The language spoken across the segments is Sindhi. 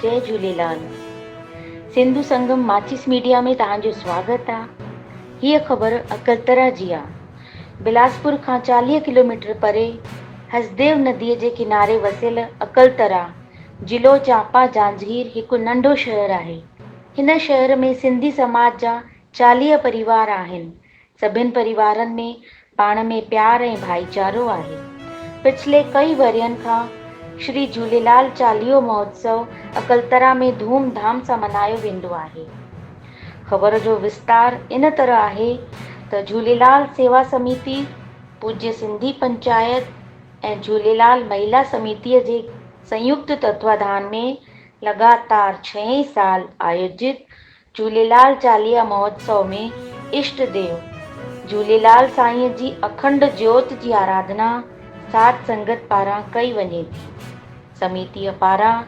جئي جهوليلال سنڌو سنگم ماچيس ميڊيا ۾ توهان جو سواگت آ هيء خبر اڪلترا جي آ بلاسپور کان 40 ڪلوميٽر پري هسديو نديء جي ڪناري وسيل اڪلترا ضلعو چانپا جانجگير هڪ ننڍو شهر آهي هن شهر ۾ سنڌي سماج جا 40 پريوار آهن سڀن پريوارن ۾ پاڻ ۾ پيار ۽ ڀائيچارو آهي. پڇلي ڪئي ورهين کان شري جهوليلال چاليهو مهوتسو اڪلترا ۾ ڌوم ڌام سان منايو ويندو آهي. خبر جو وستار ان طرح آهي ته جهوليلال سيوا سميتي، پوڄيه سنڌي پنچائت ۽ جهوليلال مهيلا سميتيء جي سنيڪت تتواڌان ۾ لڳاتار ڇهين سال آيوجت جهوليلال چاليها مهوتسو ۾ اشٽ ديو جهوليلال سائينء جي اکنڊ جيوت جي آراڌنا ساڌ سنگت پاران ڪئي وڃي ٿي. سميتيء پاران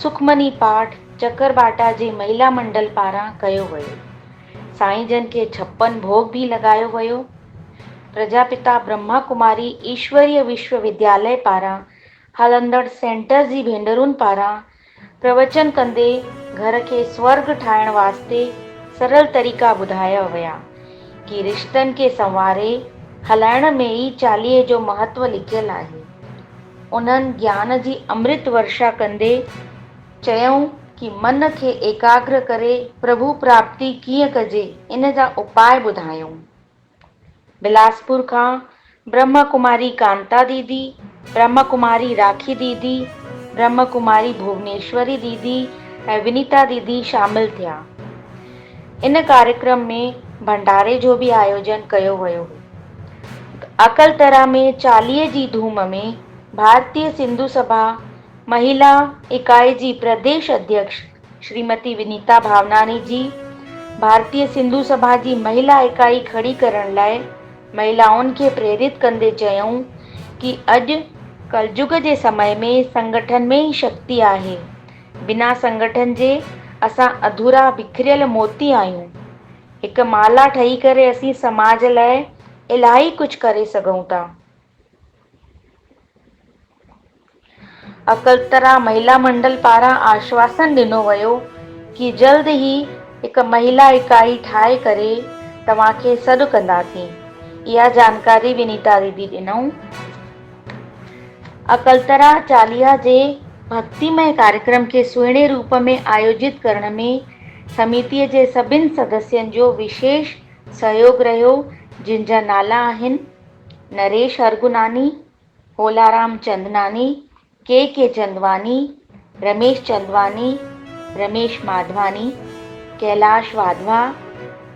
سکمني پاٺ چڪرٻاٽا جي مهيلا منڊل پاران ڪيو ويو. سائين جن کي ڇپن ڀوڳ به لڳايو ويو. پرجاپتا برهما ڪماري ايشوريه وشو ودياليه پاران هلندڙ سينٽر جي ڀينرن پاران پروچن ڪندي گهر کي سورڳ ٺاهڻ واسطي سرل طريقا ٻڌايا ويا ڪي رشتن کي سنواري هلائڻ ۾ ئي چاليهي جو مهتو لڪيل آهي. انهن گيان جي امرت ورشا ڪندي چيائون ڪي من کي ايڪاگر ڪري پرڀو پراپتي ڪيئن ڪجي ان جا اپاء ٻڌايائون. بلاسپور کان برهما ڪماري ڪانتا ديدي، برهما ڪماري راکي ديدي، برهما ڪماري ڀونيشوري ديدي ۽ ونيتا ديدي شامل ٿيا. ان ڪاريڪرم ۾ ڀنڊاري جو به آيوجن ڪيو ويو هو. اڪلترا ۾ چاليهي جي ڌوم ۾ ڀارتيه سنڌو سڀا مهيلا اڪائي جي پرديش اڌيڪش شريمتي ونيتا ڀاوناڻي جي ڀارتيه سنڌو سڀا جي مهيلا اڪائي کڙي ڪرڻ لاء مهيلائن کي پريرت ڪندي چيائون ڪي اڄ ڪلجگ جي سمي ۾ سنگٺن ۾ ئي شڪتي آهي بنا سنگٺن جي اسان اڌورا بکريل موتي آهيون هڪ مالا ٺهي ڪري اسين سماج لاء الاهي ڪجهه ڪري سگهون ٿا. اڪلترا مهيلا منڊل پاران آشواسن ڏنو ويو ڪي جلد ئي هڪ مهيلا اڪائي ٺاهي ڪري توهان کي سڏ ڪنداسين. اها جانڪاري ونيتا ديدي ڏنائون. اڪلترا چاليها جي ڀڳتيمئي ڪاريڪرم کي سهڻي روپ ۾ آيوجت ڪرڻ ۾ سميتيء جي سڀن سدسين جو وشيش سهيوڳ رهيو جن جا نالا آهن، نريش هرگناني، هولارام چندناني، ڪي ڪي چندواني، رميش چندواني، رميش ماڌواني، ڪيلاش واڌوا،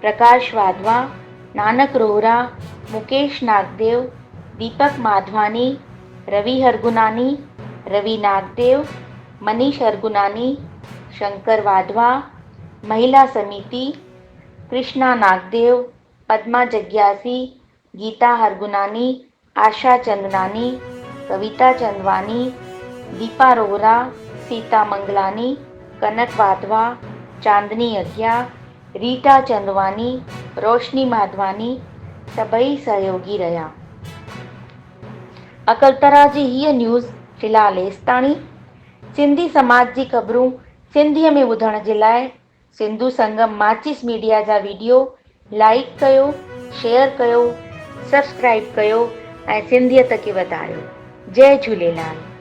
پرڪاش واڌوا، نانڪ روهرا، مڪيش ناگديو، ديپڪ ماڌواني، روي هرگناني، روي ناگديو، منيش هرگناني، شنڪر واڌوا، مهيلا سميتي، ڪرشنا ناگديو، پدما جگياسي، گيتا هرگناني، آشا چندناني، ڪويتا چندواني، ديپا روهرا، سيتا منگلاني، ڪنڪ واڌوا، چاندني اگيا، ريٽا چندواني، روشني ماڌواني سڀئي سهيوڳي رهيا. اڪلترا جي هيء نيوز في الحال ايستاڻي. سنڌي سماج جي خبرون سنڌيء ۾ ٻڌڻ جي لاء سنڌو سنگم ماچيس ميڊيا جا وڊيو لائيڪ ڪيو شيئر ڪيو سبسڪرائيب ڪيو ۽ سنڌيت کي وڌايو جئي جهوليلال.